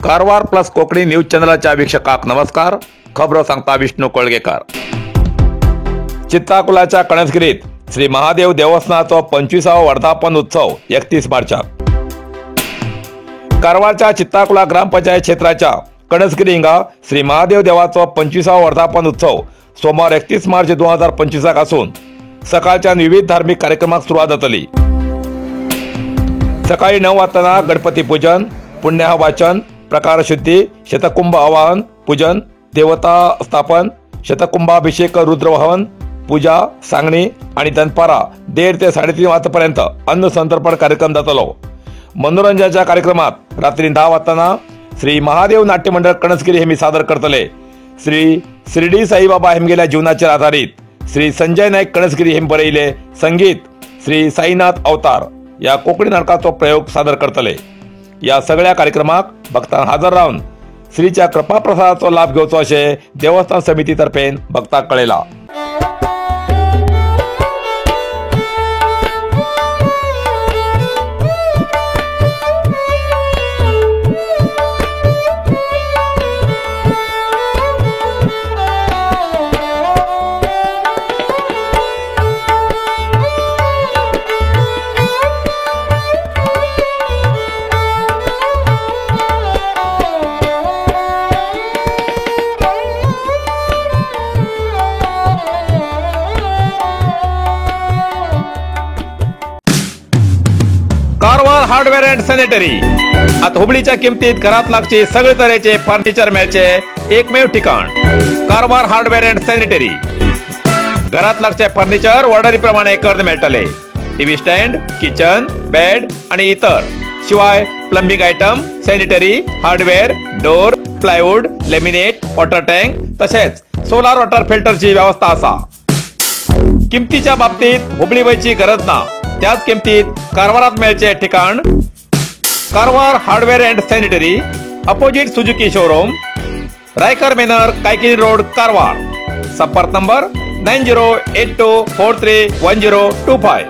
Karwar plus Konkani news चॅनलाच्या वीक्षकाक नमस्कार. खबरो सांगता विष्णू कोळगेकर. चित्ताकुलाच्या कणसगिरीत श्री महादेव देवस्थानाचो 25वो वर्धापन उत्सव 31 मार्चाक. कारवारच्या चित्ताकुला ग्रामपंचायत क्षेत्राच्या कणसगिरी हिंगा श्री महादेव देवाचो 25वो वर्धापन उत्सव सोमवार 31 मार्च 2025 आसून सकाळच्या विविध धार्मिक कार्यक्रमाक सुरवात जातली. सकाळी 9 वाजता गणपती पूजन, पुण्याह वाचन, प्रकार शुद्धी, शतकुंभ आवाहन पूजन, देवता स्थापन, शतकुंभाभिषेक, रुद्रवाहन पूजा, सांगणी आणि दनपारा 1:30 ते 3:30 वाजतापर्यंत अन्न संतर्पण कार्यक्रम जातलो. मनोरंजनाच्या कार्यक्रमात रात्री 10 वाजता श्री महादेव नाट्य मंडळ कणसगिरी हे मी सादर करतले. श्री शिर्डी साईबाबा हेमगेल्या जीवनाचेर आधारित श्री संजय नाईक कणसगिरी हे बरयले संगीत श्री साईनाथ अवतार या कोकणी नाटकाचो प्रयोग सादर करतले. या सगळ्या कार्यक्रमाक भक्तांना हजर रावन श्रीच्या कृपाप्रसादाचो लाभ घेवचो अशें देवस्थान समितीतर्फेन भक्तांक कळयला. कारवार हार्डवेअर अँड सॅनिटरी आता हुबळीच्या किमतीत घरात लागचे सगळे तरेचे फर्निचर मेळचे एकमेव ठिकाण कारवार हार्डवेअर अँड सॅनिटरी. घरात लागचे फर्निचर ऑर्डरी प्रमाणे करून मेळटले. टीव्ही स्टँड, किचन, बेड आणि इतर शिवाय plumbing item, sanitary, hardware, door, plywood, laminate, water tank तसेच सोलार वॉटर फिल्टरची व्यवस्था असा. किमतीच्या बाबतीत हुबळी वयची गरज ना, त्याच किमतीत कारवारात मेळचे ठिकाण Karwar hardware and sanitary, opposite Suzuki showroom, Raikar manor, Kaikini road, Karwar. संपर्क नंबर 9082431025.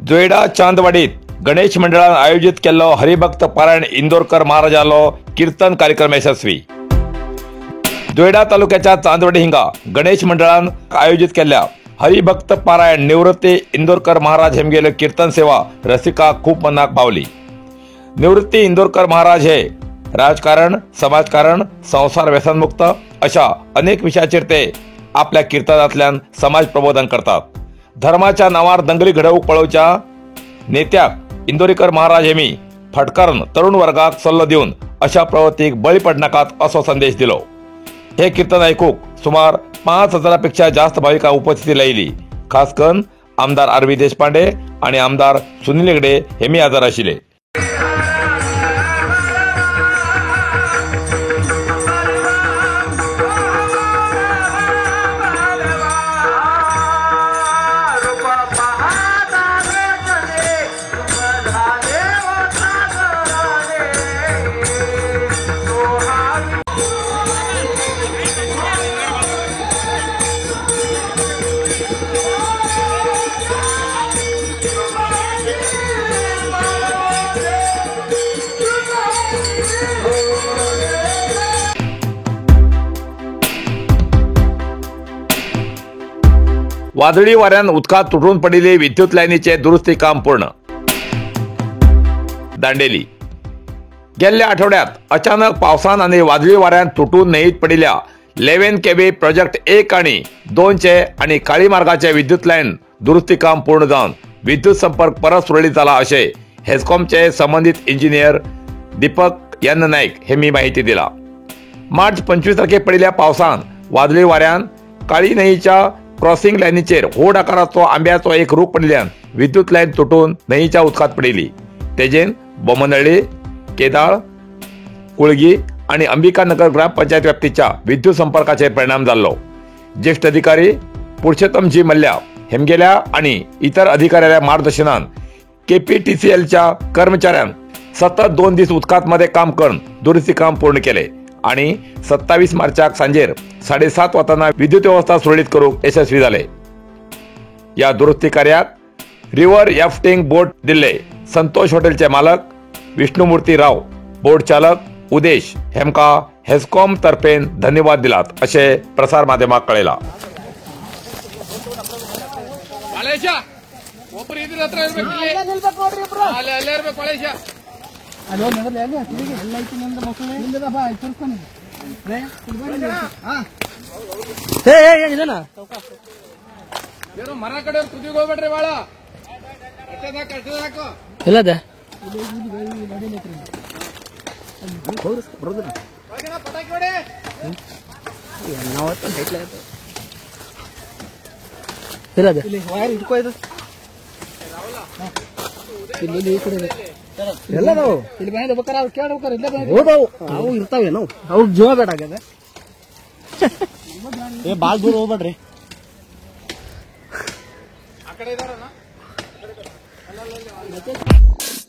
जोयडा चांदवाडीत गणेश मंडळान आयोजित केल्लो हरिभक्त पारायण इंदोरकर महाराजालो कीर्तन कार्यक्रम यशस्वी. जोयडा तालुक्याच्या चांदवडी हिंगा गणेश मंडळान आयोजित केल्ल्या हरिभक्त पारायण निवृत्ती इंदोरकर महाराज हेमगेले कीर्तन सेवा रसिका खूप मनाक भावली. निवृत्ती इंदोरकर महाराज हे राजकारण, समाजकारण, संसार व्यसनमुक्त अशा अनेक विषयाचेर ते आपल्या कीर्तनांतल्यान समाज प्रबोधन करतात. धर्माच्या नावार दंगली घडोवंक पळोवच्या नेत्याक इंदोरीकर महाराज हेमी फटकारून तरुण वर्गाक सल्लो दिवन अशा प्रवृत्तीक बळी पडनाकात असो संदेश दिलो. हे कीर्तन ऐकूक सुमार 5000 पेक्षा जास्त भाविकां उपस्थिती लायली. खास करून आमदार आर व्ही देशपांडे आणि आमदार सुनील हेगडे हेमी हजर आशिल्ले. वादळी वाऱ्यान उदकांत तुटून पडिल्ले विद्युत लायनीचे दुरुस्ती काम पूर्ण. दांडेली गेल्ल्या आठवड्यात अचानक पावसान आनी वादळी वाऱ्यान तुटून न्हंयेंत पडिल्ल्या 11 केव्ही प्रोजेक्ट 1 आणि 2चे आनी काळी मार्गाचे विद्युत लायन दुरुस्ती काम पूर्ण जावन विद्युत संपर्क परत सुरळीत जाला अशें हेस्कॉमचे संबंदीत इंजिनियर दीपक एन नाईक हे माहिती दिला. मार्च 25 तारखेक पडिल्ल्या पावसान वादळी वाऱ्यान काळी न्हंयेच्या क्रॉसिंग लायनीचेर व्हड आकाराचो आंब्याचो एक रूख पडिल्ल्यान विद्युत लायन तुटून न्हंयेच्या उदकांत पडिल्ली. तेजेन बोमनळ्ळी, केदाळ, कुळगी आणि अंबिकानगर ग्रामपंचायत व्याप्तीच्या विद्युत संपर्काचेर परिणाम जाल्लो. ज्येष्ठ अधिकारी पुरुषोत्तम जी मल्ल्या हेमगेल्या आणि इतर अधिकाऱ्याच्या मार्गदर्शनान केपीटीसीएलच्या कर्मचाऱ्यान सतत 2 दीस उदकांत मध्ये काम करून दुरुस्ती काम पूर्ण केले आणि 27 मार्चाक सांजेर 7:30 वाजताना विद्युत व्यवस्था सुरळीत करूक यशस्वी झाले. या दुरुस्ती कार्यात रिव्हर राफ्टिंग बोट दिल्ले संतोष हॉटेलचे मालक विष्णुमूर्ती राव, बोट चालक उदेश हेमका हेस्कॉम तर्फेन धन्यवाद दिलात असे प्रसार माध्यमाक कळेला. ಜೀವ ಬೇಡ ಬಾಳ ದೂರ ಹೋಗ್ಬೇಡ್ರಿ.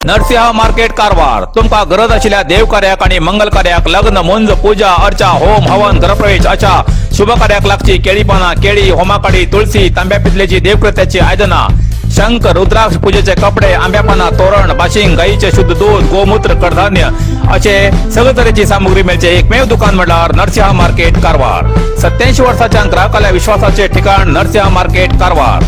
नरसिंह मार्केट कारवार तुमका गरज आशिल्ल्या देव कार्याक आणि मंगल कार्याक लग्न, मुंज, पूजा अर्चा, होम हवन, गृहप्रवेश अशा शुभ कार्याक लागची केळी पाना, केळी, होमाकाडी, तुळसी, तांब्या पितलेची देवकृत्याची आयदना, शंख, रुद्राक्ष, पूजेचे कपडे, आंब्या पाना, तोरण, बाशिंग, गायीचे शुद्ध दूध, गोमूत्र, कडधान्य असे सगळे तरेची सामुग्री मेळचे एकमेव दुकान म्हटल्यार नरसिंह मार्केट कारवार. 87 वर्साच्या ग्राहकाल्या विश्वासाचे ठिकाण नरसिंह मार्केट कारवार.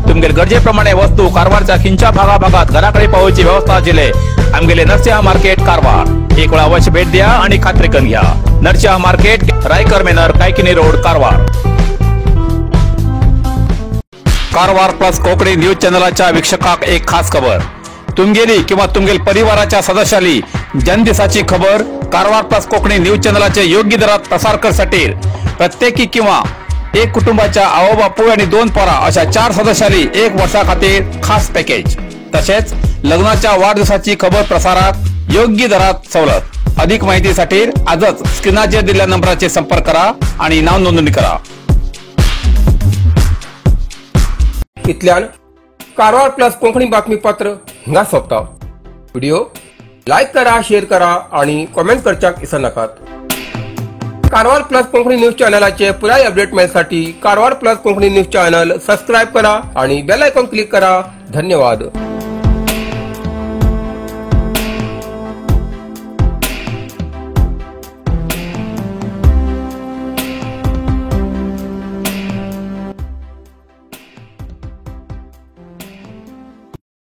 तुमगेल गरजेप्रमाणे वस्तू कारवारच्या खिंच्या भागाभागात घराकडे पावोवची व्यवस्था आशिल्ले आमगेले नरसिंह मार्केट कारवार. एक वेळा अवश्य भेट द्या आणि खात्री करून घ्या. Narasimha market, Raikar manor, Kaikini road, Karwar. Karwar plus Konkani news चॅनलाच्या वीक्षकाक एक खास खबर. तुमगेली किंवा तुमगेल परिवाराच्या सदस्याली जनदिसाची खबर कारवार प्लस कोकणी न्यूज चॅनलाचे योग्य दरात प्रसार करसाठी प्रत्येकी किंवा एक कुटुंबाच्या आवो बापूय आणि 2 पोरा अशा 4 सदस्यांनी 1 वर्षा खातीर खास पॅकेज. तसेच लग्नाच्या वाढदिवसाची खबर प्रसारात योग्य दरात सवलत. अधिक माहितीसाठी आजच स्क्रीनाचेर दिलेल्या नंबराचे संपर्क करा आणि नाव नोंदणी करा. इतल्यान कारवार प्लस कोंकणी बातमीपत्र हिंगा सोंपता. व्हिडिओ लायक करा, शेअर करा आणि कॉमेंट करच्याक विसरनाकात. कारवार प्लस कोंकणी न्यूज चॅनलाचे पुराय update मेळसाठी Karwar plus Konkani news channel subscribe करा आणि बेल आयकॉन क्लिक करा. धन्यवाद.